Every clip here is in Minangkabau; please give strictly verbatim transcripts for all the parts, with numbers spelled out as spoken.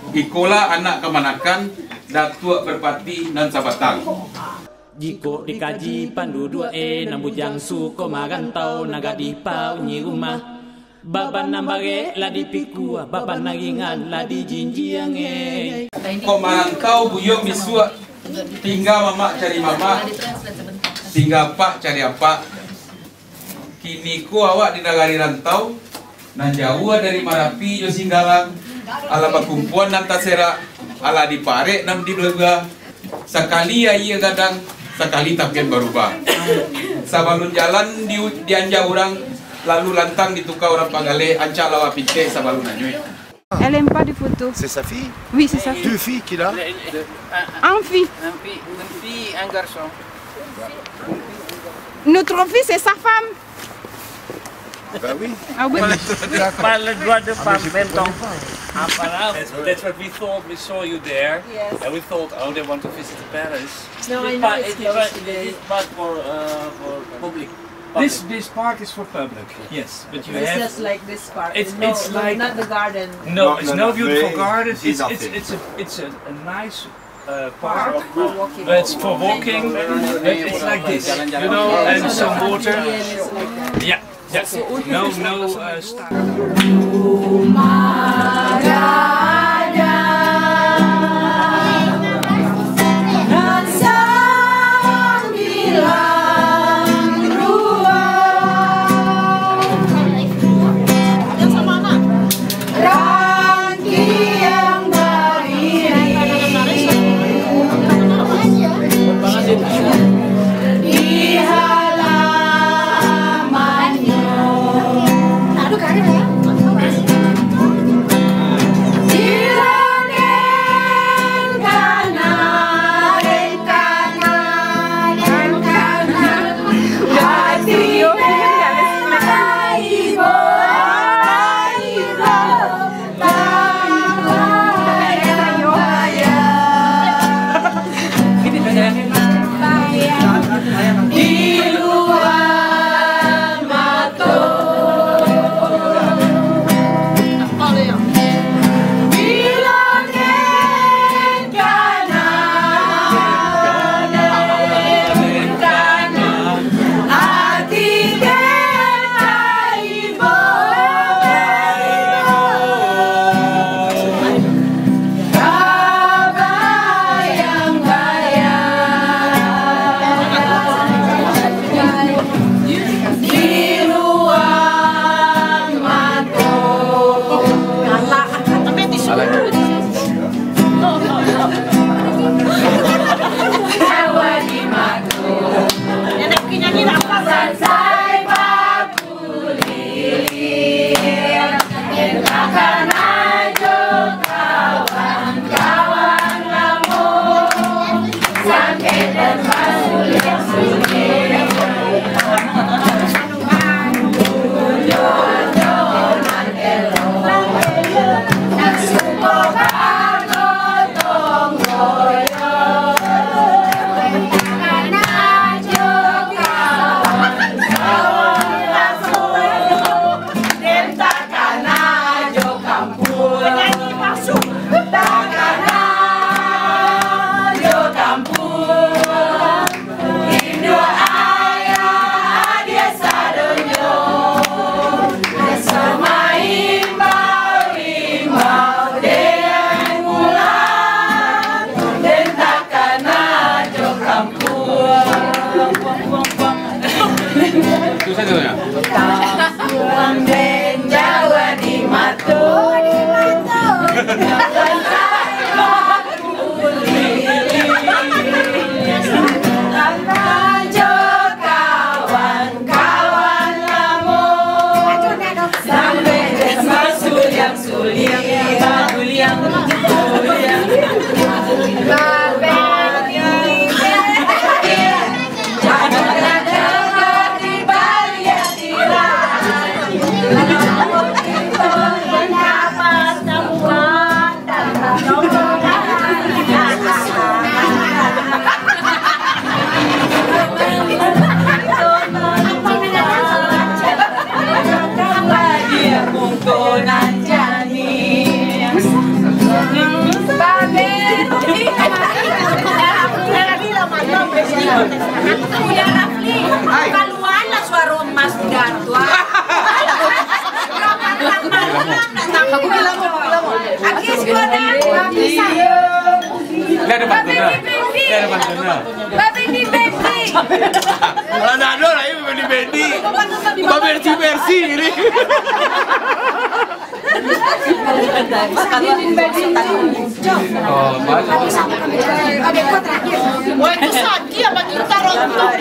Ikolah anak kamanakan Datuak Parpatiah nan sabatang. Jikok dikaji panduduak e, nan bujang suko marantau, nan gadih pauni rumah. Baban nan barek lah dipikua, baban nan ringan lah dijinjiang e. Kok marantau buyuang bisuak, tingga mamak cari mamak, tingga apak cari apak. Kini ko awak di nagari rantau, nan jauah dari Marapi jo Singgalang, alah bakumpuan nan taserak, alah diparek nan dibelah, sakali aia gadang, sakali tapian barubah. Sabalun jalan di, dianjak urang, lalu lantang dituka urang pagaleh, ancak lawa pitek sabalun anyuik. Elle aime pas des photos. C'est sa fille ? Oui, c'est sa fille. Deux filles qu'il a ? Une fille. Une fille, un garçon. Notre fille, c'est sa femme. Ben oui. Ah oui. Pas le droit de femme, même temps. Ah, voilà. That's, that's what we thought. We saw you there, yes, and we thought, "Oh, they want to visit the palace." No, I know it's closed today. It's not, it's not for, uh, for public. This, this park is for public, yes, but you have... It's just like this park. It's, no, it's no, like, not the garden. No, no, it's no, no, no beautiful garden. It's, it's, it's a, it's a, a nice, uh, park. For walking. But it's for walking, but it's like this, you know, and some water. Yeah, yeah. No, no, uh, stuff. Itu saja, ya. Uda Rafli, kaluarlah suaro emas Uda tu, ah. Aku bilang, aku bilang. Aki suara. Dia ada pantun, nah. Dia ada pantun, nah. Baby, baby. Kalau ndak ada lah, ini baby, baby. Babersi-bersi ini. Wah, itu Saki apa kita rontok?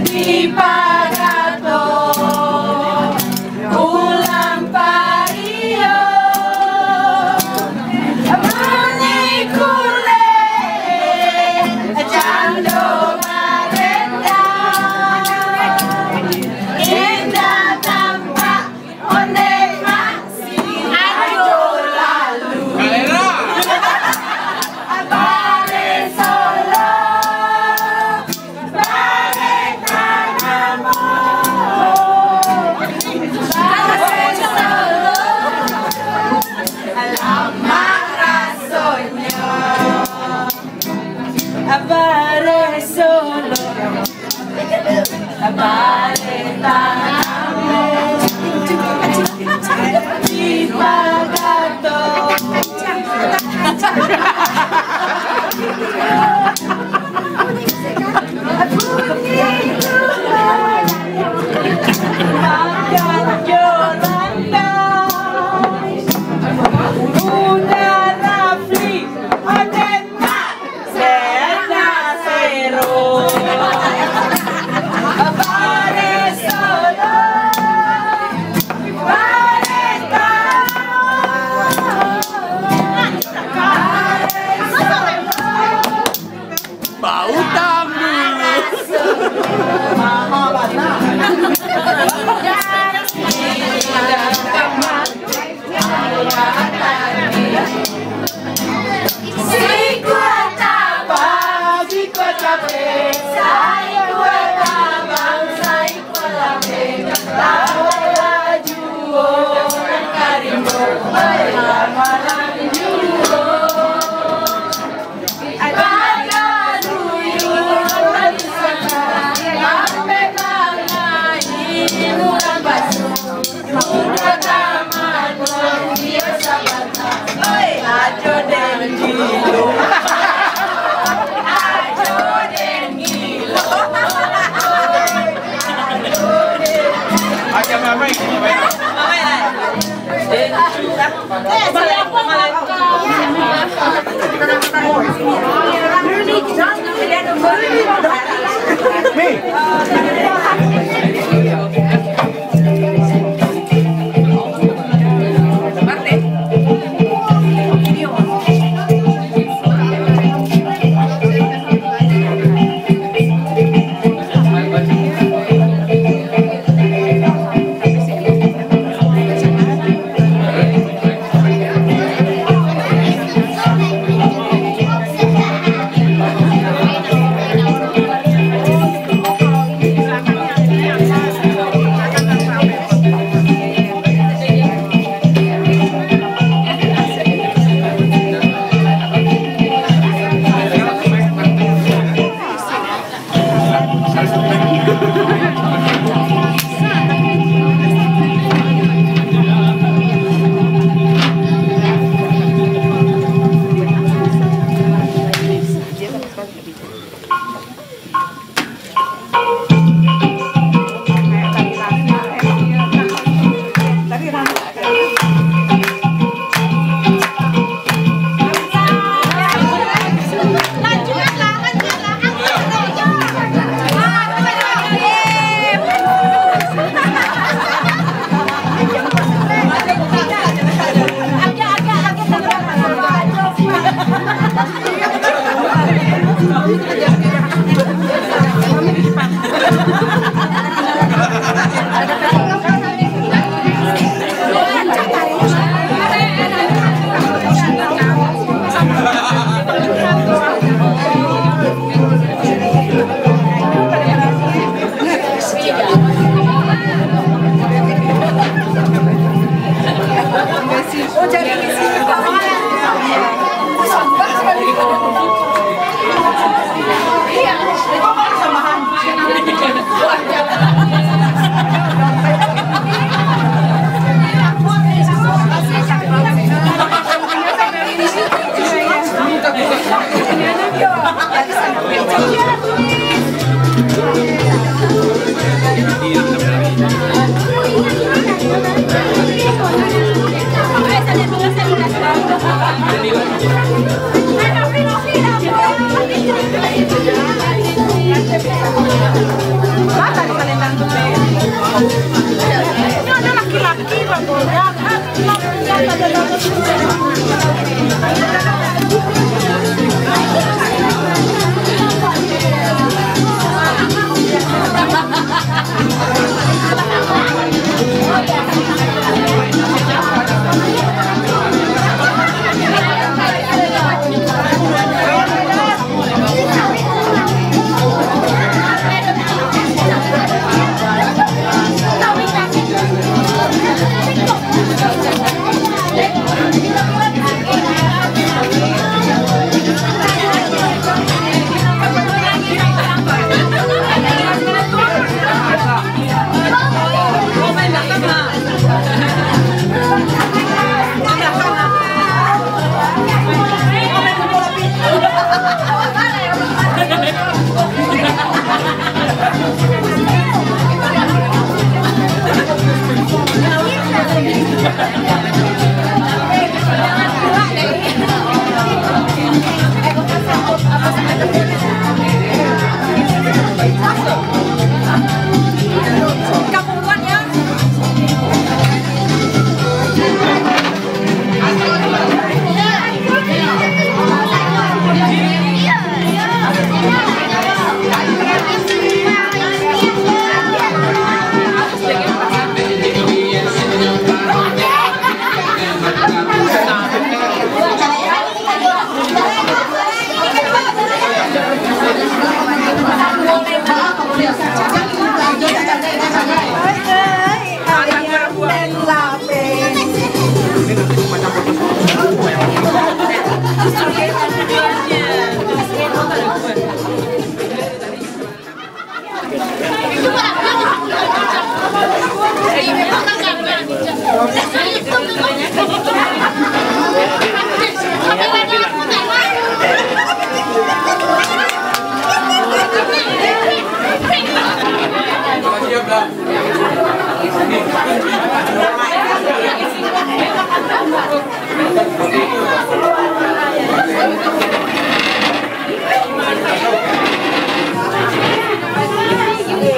Di pagato ulang pario, manikule cando barenda, indak tampak ondeh mah si ajo lalu. Bare solo. Bautang dulu.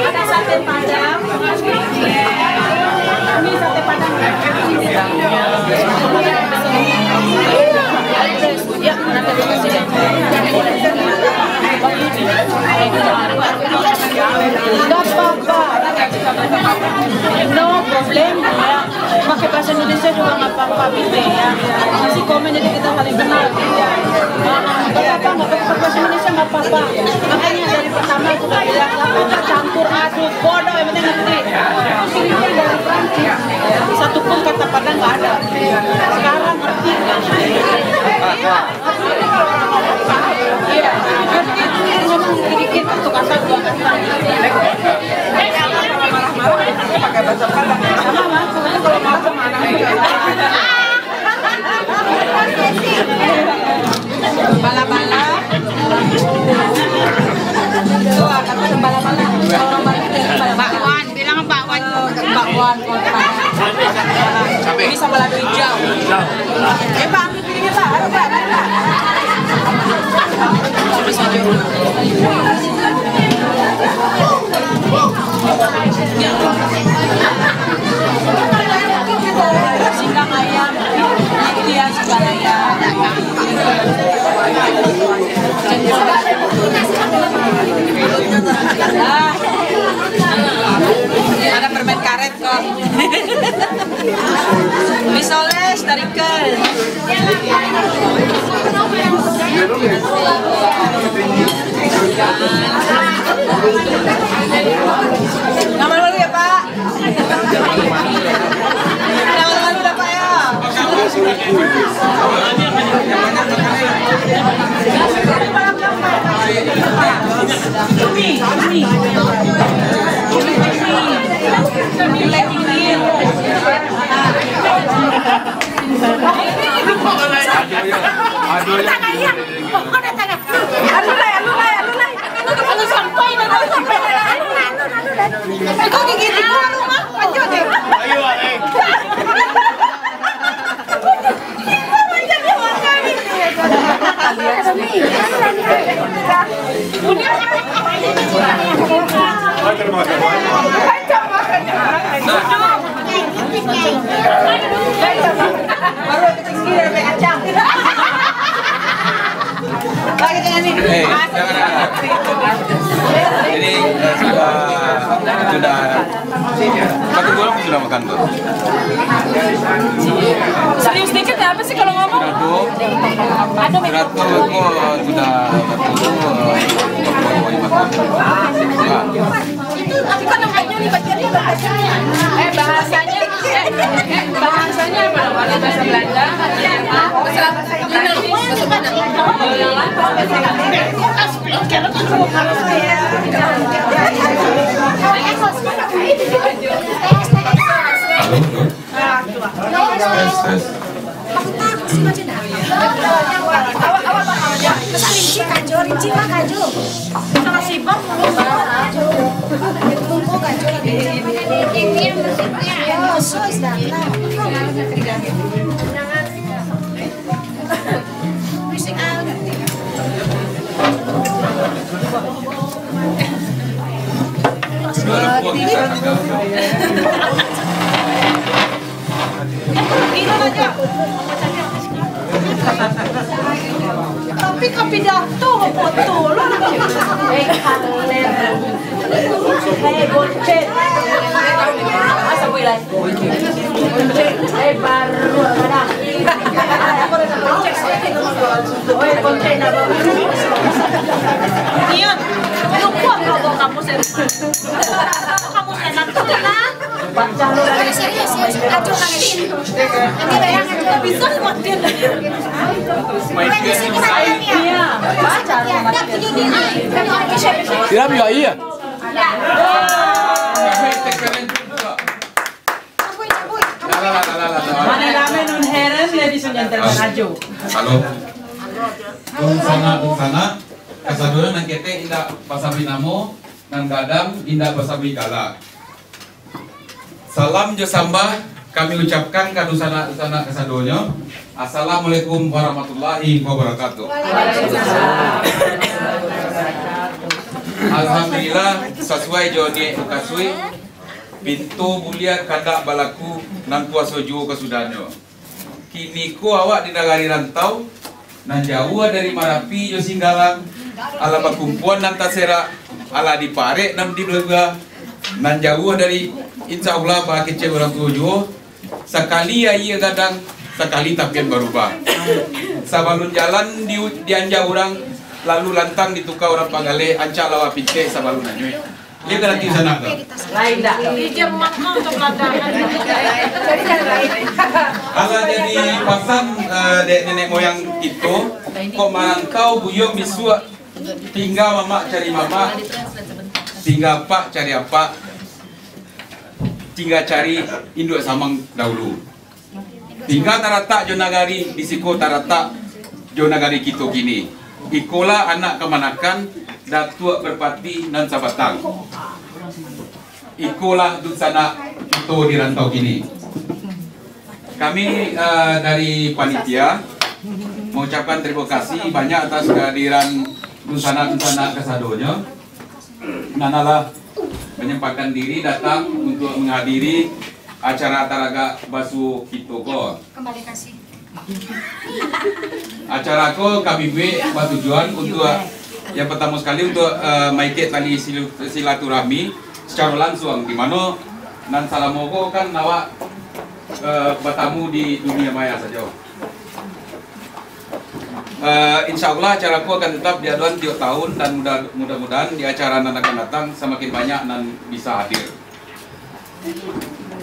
Ada sate padang. Ini sate padang. Ya, nanti dikasih. Nggak apa-apa. No problem, ya. Pakai bahasa Indonesia juga nggak apa-apa gitu ya. Masih komen jadi kita saling kenal gitu ya. Nggak apa-apa, nggak apa-apa, pakai bahasa Indonesia nggak apa-apa. Makanya dari pertama aku udah bilang, nggak apa-apa campur aduk, bodoh, yang penting ngerti. Terus ini kan dari Prancis, satu pun kata Padang nggak ada. Sekarang ngerti. Iya. Iya. Ngerti, ngomong sedikit, satu kata, dua kata. Pakai bahasa Padang. Sama, Mas. Kalau marah sama anak muda. Bala-bala. Itu apa tuh bala-bala? Kalau bala-bala. Bakwan, bilang bakwan. Bakwan, bakwan. Ini sama lado hijau. Eh, Pak, ambil piringnya, Pak. Aduh, Pak, aduh, Pak. Singkang ayam, nanti ya, singkang ayam. Ah, ada permen karet kok. Misoles, tarikan. Nama dulu ya, Pak. Nama dulu, Pak, ya. Umi, Umi. Umi, Umi. Aduh, ya. Aduh, lai, aduh, lai, aduh, lai. Aduh, sampai, aduh, sampai, aduh, lai, aduh, lai, aduh, lai. Kau gigit gua, lu, mah. Ayo, eh. Panjat dia makan. Eh, jangan, jangan. Jadi, eh, sudah, sudah, satu orang sudah makan tu. Serius dikit ya, apa sih kalau ngomong? Sudah tu, sudah tu, kok sudah, sudah tu, eh, Itu, tapi kok nampaknya nih, Pak Jerry, Pak Jerry? Eh, bahasanya, eh, eh, bahasanya apa namanya? Bahasa Belanda? Bahasa Minang, bahasa Minang. Kalau yang lain, bahasa Belanda. Tes, tes. Tapi ka pidato, foto lah. Eh, Boncet. Masa boleh lagi? Boncet. Eh, baru kadang. Oi, Boncet dah baru. Nian, lupa kau bawa kamus, eh. Kamus enak tu, nah. Serius, serius. Aduh, Kak Din. Ini barang aja. Bisa, Kak Din. Iya, baca. Tidak, iya. Ampun, ampun. Mana rame non heren, ladies and gentlemen, ajo. Halo. Dunsanak, dunsanak. Kasadonyo nan ketek indak basabui namo, nan gadang indak basabui gala. Salam jo sambah kami ucapkan ka dunsanak-dunsanak kasadonyo. Assalamualaikum warahmatullahi wabarakatuh. Alhamdulillah, sasuai jo niaik mukasuik, pintu buliah kandak balaku, nan kuaso juo kasudahannyo. Kiniko awak di nagari rantau, nan jauah dari Marapi jo Singgalang, alah bakumpuan nan taserak, alah diparek nan dibela, nan jauah dari, insya Allah, bakecek urang tuo juo, sakali aia gadang, sakali tapian barubah. Sabalun jalan di, dianja urang, lalu lantang dituka urang panggaleh, ancak lawa pintek sabalun anyuik. Dia kan nanti sana tu. Lain dah. Di Jerman mah untuk keadaan. Alah jadi pasan, eh, dek nenek moyang kito, kok marantau buyuang bisuak, tingga mamak cari mamak, tingga apak cari apak, tingga cari induak samang dahulu. Tingga taratak jo nagari, di siko taratak jo nagari kito kini. Ikolah anak kamanakan Datuak Merpati nan sabatang. Ikolah dunsanak kito di rantau kini. Kami, eh, dari panitia, mengucapkan terima kasih banyak atas kehadiran dunsanak-dunsanak kasadonyo. Nan alah manyempatkan diri datang untuk menghadiri acara taragak basuo kito ko. Kembali kasih. Acara ko kami buek batujuan untuk, yang pertamo sekali untuk, eh, maikek tali silu-, silaturahmi secara langsung, di mano nan salamo ko kan awak, eh, batamu di dunia maya sajo. Eh, insya Allah acara ko akan tetap diadoan tiok tahun dan mudah, mudah-mudahan di acara nan akan datang samakin banyak nan bisa hadir.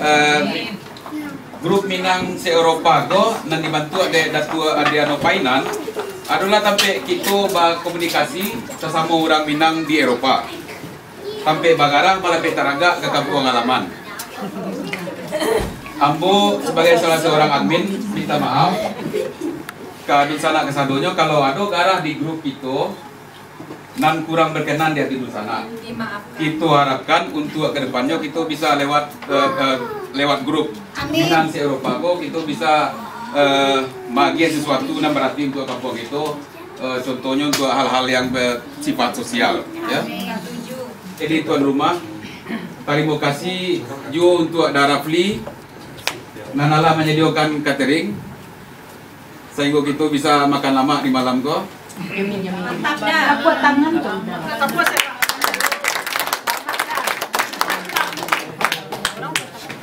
Eh, grup Minang se-Eropa ko nan dibantuak dek Datuak Adriano Painan adolah tampek kito bakomunikasi sasamo urang Minang di Eropa. Tampek bagarah, malapeh taragak ka kampuang halaman. Ambo sabagai salah saurang admin, minta maaf ka dunsanak kasadonyo kalau ado garah di grup kito nan kurang berkenan di ati dunsanak. Dimaafkan. Kito harapkan untuk ke depannyo kito bisa lewat, eh, eh, lewat grup. Amin. Minang se-Eropa ko kito bisa, eh, maagiah sesuatu nan berarti untuk kampuang kito. Eh, contohnyo untuk hal-hal yang bersifat sosial, ya. Jadi tuan rumah, tarimo kasih juo untuak Da Rafli nan alah manyadiokan catering, sahinggo kito bisa makan lamak di malam ko. Mantap dah. Tapuak tangan tu.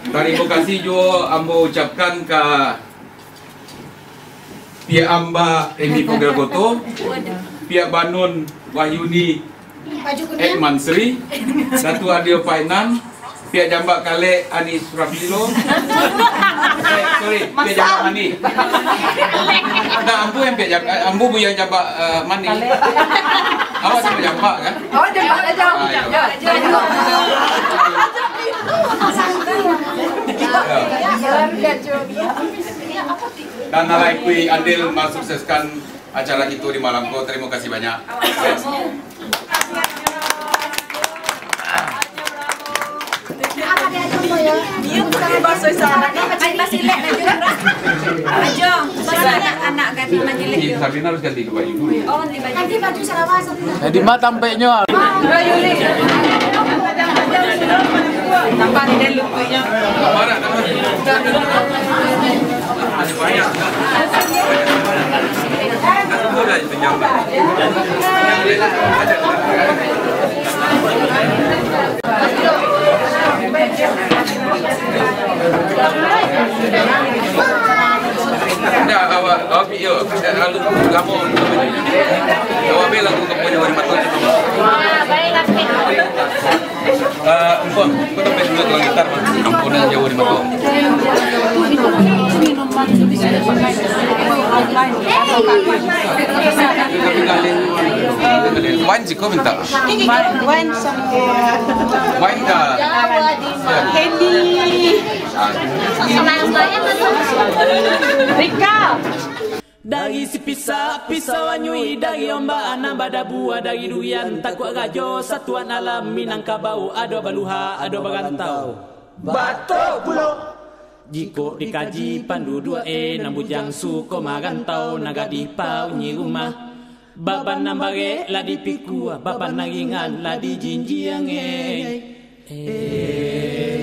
Tarimo kasih juo ambo ucapkan ka Piak Amba Emi Fogel Koto, Piak Banun Wahyuni Ekman Sri, Datu Adio Painan, Piak Jambak Kalek Anis Rafilo. Eh, sorry, Piak Jambak Manih. Nah, ambo yang Piak Jambak, ambo bu yang Jambak, eh, Manih. Awak sama Jambak kan? Awak Jambak aja. Ah, ya. Dan alai kui adil mensukseskan acara kito di malam ko. Tarimo kasih banyak. Ajo, anak-anak ganti majilek. Sabrina harus ganti baju dulu. Oh, ganti baju. Jadi ma tampeknyo? Tambah dia lupuknyo. Dah, awak, awak pi yo, dah lalu lamo. Awak bela tu kau punya wali mata. Eh, Ampun, kau tampil dulu tukang gitar, Mak. Ampun, dah jauh di mata. Wan jiko minta. Wan sama. Wan dah. Hendy. Rika. Dari sipisah pisau anyuik, dari ombak nan badabuah, dari durian takuak rajo, satuan alam Minangkabau, ado baluha, ado barantau. Batok pulo. Jikok dikaji panduduak e, nan bujang suko marantau, nan gadih paunyi rumah. Baban nan barek lah dipikua, baban nan ringan lah dijinjiang e. Eh.